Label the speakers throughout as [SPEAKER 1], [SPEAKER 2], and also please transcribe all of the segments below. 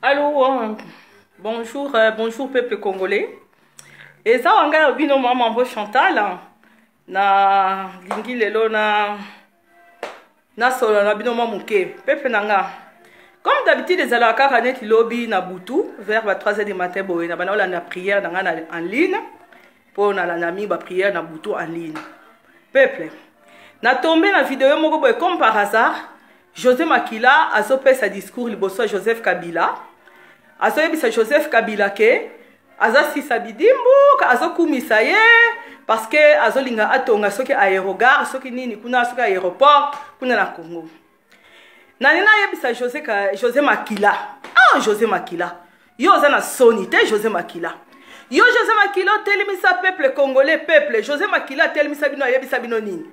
[SPEAKER 1] Allô, bonjour, bonjour peuple congolais. Eza wanga ya bino mama Mbo Chantal na lingi lelo na nasolola na bino mwa moke peuple na nga. Comme d'habitude ezalaka kaka neti lobi na butu vers ba 3 heures du matin boye na bana olanda prière na nga na en ligne mpo nalanda mingi ba prière na butu en ligne. Peuple, na tombe na video moko boye comme par hasard José Makila azopesa discours liboso ya Joseph Kabila. Azoyebisa Joseph Kabila ke aza sisa bidimbu, azokumisa ye parce que azolinga atonga soki aérogare soki nini kuna soki aéroport kuna na Congo. Nani nayebisa José, José Makila. Ah José Makila. Yo oza na soni te José Makila. Yo José Makila otelemisa peuple congolais peuple José Makila atelemisa bino ayebisa bino nini?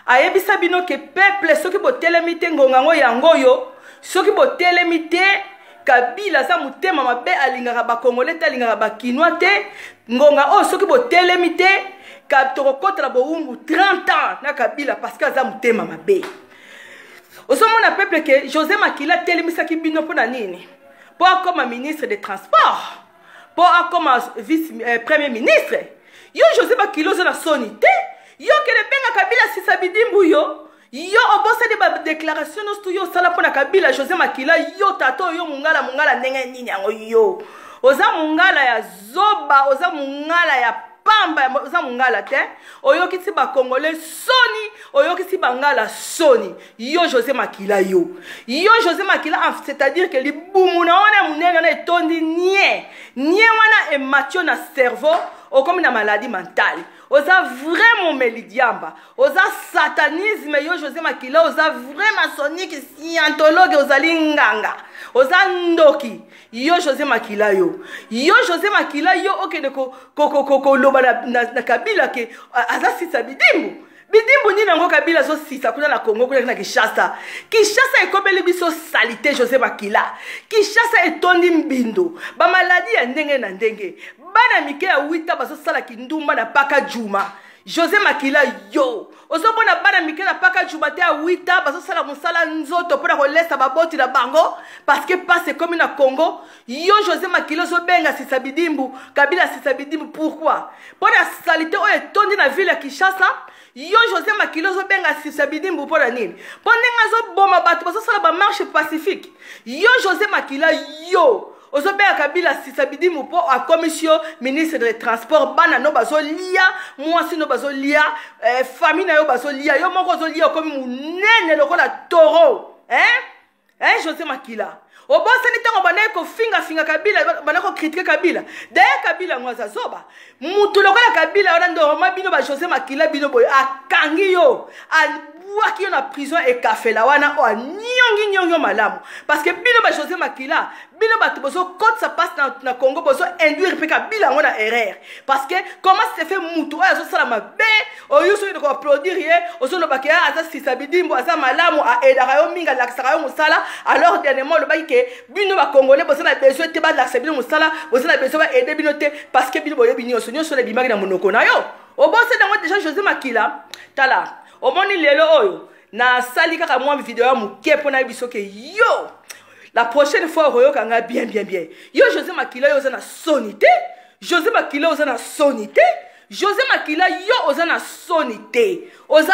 [SPEAKER 1] Ayebisa bino ke peuple soki botelemi te ngonga yango yango oyo soki botelemi te Kabila aza motema mabe alingaka ba congolais te alingaka ba kinois te ngonga oyo soki botelemi te tokokotela bowumbu 30 ans na Kabila parce que aza motema mabe. Ozomona peuple ke José Makila atelemisaki bino mpo na nini? Mpo akoma ministre de transport, mpo akoma vice premier ministre. Yo José Makila oza na soni te. Yo kende benga Kabila sisa bidimbu yo. Yo obosani ba déclaration nyonso tu yo osala mpo na Kabila José Makila yo tata oyo mongala mongala ndenge nini yango yo. Oza mongala ya zoba, oza mongala ya pamba, oza mongala te. Oyokisi ba Congolais soni, oyokisi bangala soni. Yo José Makila yo. Yo José Makila, c'est-à-dire que libumu na wana munene na etondi nie. Nie wana ematio na cerveau, okomi na maladie mentale. Oza vrai momeli diamba. Oza satanisme yo José Makila, oza vrai maçonnique, scientologue, ozali nganga. Oza ndoki. Yo José Makila yo. Yo José Makila yo okende ko ko ko ko koloba na, na, na Kabila ke aza sisa bidimbu. Bidimbu nini yango Kabila azosisa kuna na Congo kuna na Kinshasa. Kinshasa ekobeli biso salite José Makila. Kinshasa etondi mbindo. Ba maladie ya ndenge na ndenge. Bana mike ya 8 ans bazosala kindumba na paka Juma. José Makila yo. Ozomona bana mike na paka Juma te ya 8 ans bazosala mosala nzoto mpona kolesa baboti na bango parce que passe ekomi na Congo. Yo José Makila ozobenga sisa bidimbu, Kabila sisa bidimbu pourquoi? Mpona salite oyo etondi na ville ya Kinshasa. Yo José Makila ozobenga sisa bidimbu mpona nini? Mpo ndenge azoboma bato bazosala ba marche pacifique. Yo José Makila yo ozobenga Kabila sisa bidimbu mpo akomisi yo ministre de transport. Bana no bazolia, mwasi no bazolia, famille na yo bazolia, yo moko ozolia okomi monene lokola taureau. Hein? Hein José Makila. Obosani ntango bandaki kofingafinga Kabila, bandaki kokritike Kabila. D'ailleurs Kabila yango aza zoba. Mutu lokola Kabila wana nde oma bino ba José Makila bino boye akangi yo, abwaki yo na prison ekafela wana oyo anyongi nyongi yo malamu. Parce que bino ba José Makila, bino bato bozokotisa passe na Congo, bozo induire mpe Kabila yango na erreur. Parce que comment se fait mutu oyo azosala mabe, oyo soki ko applaudir ye, ozoloba ke aza sisa bidimbu, aza malamu, aedaka yo mingi, alakisaka yo mosala. Alors dernièrement olobaki ke bino ba Congolais boza na besoin te balakisa bino mosala, boza na besoin ba aider bino te parce que bino boyebi nyonso, nyonso na ebimaki na monoko na yo. Obosani yango déjà José Makila. Tala, omoni lelo oyo nasali kaka mwa video ya moke mpo nayebi soki yo la prochaine fois okoyoka nga bien bien bien. Yo José Makila yo oza na soni te. José Makila oza na soni te. José Makila yo oza na soni te. Oza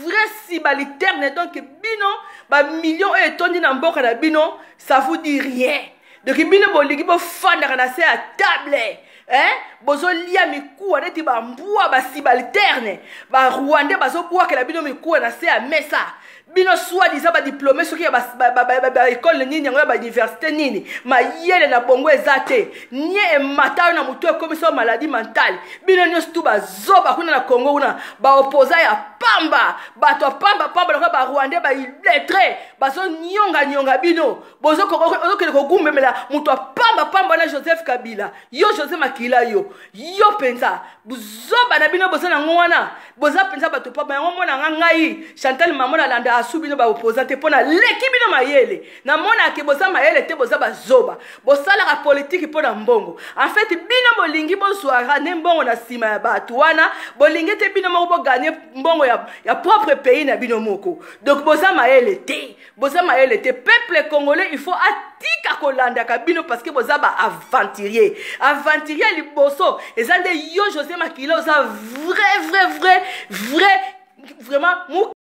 [SPEAKER 1] vrai subalterne donc bino ba millions oyo etondi na mboka na bino ça vous dit rien. Donc bino bolingi bofandaka na se ya table. Hein? Bozolia mikuwa neti ba mbwa ba subalterne, ba Rwandais bazobwakela bino mikuwa na se ya mesa. Bino soi-disant ba diplômé soki ya ba école nini yango ya ba université nini, mayele na bongo eza te. Nie emata yo na motu ekomisa yo maladie mentale. Bino nyonso tu bazoba kuna na Congo kuna, ba opposant ya pamba, bato ya pamba pamba lokola ba Rwandais ba illettré, bazonyonga nyonga bino. Bozokende kogumbemela moto ya pamba pamba na Joseph Kabila. Yo José Makila yo, yo penza buzoba na bino boza nango wana, boza penza bato pamba yango. Mona nga ngai Chantal mama na landa asu bino ba opposant te pona leki bino mayele. Na mona ke boza mayele te, boza bazoba. Bosalaka politique pona mbongo. En fait bino bolingi bozwaka ne mbongo na sima ya bato wana, bolingi te bino moko bo gagner mbongo. ya propre pays na bino moko. Donc boza mayele te, boza mayele te. Peuple congolais, il faut atika kolandaka bino, parce que boza baaventurier. Aventurier liboso eza nde yo, José Makila. Oza vrai, vrai, vrai, vrai, vraiment.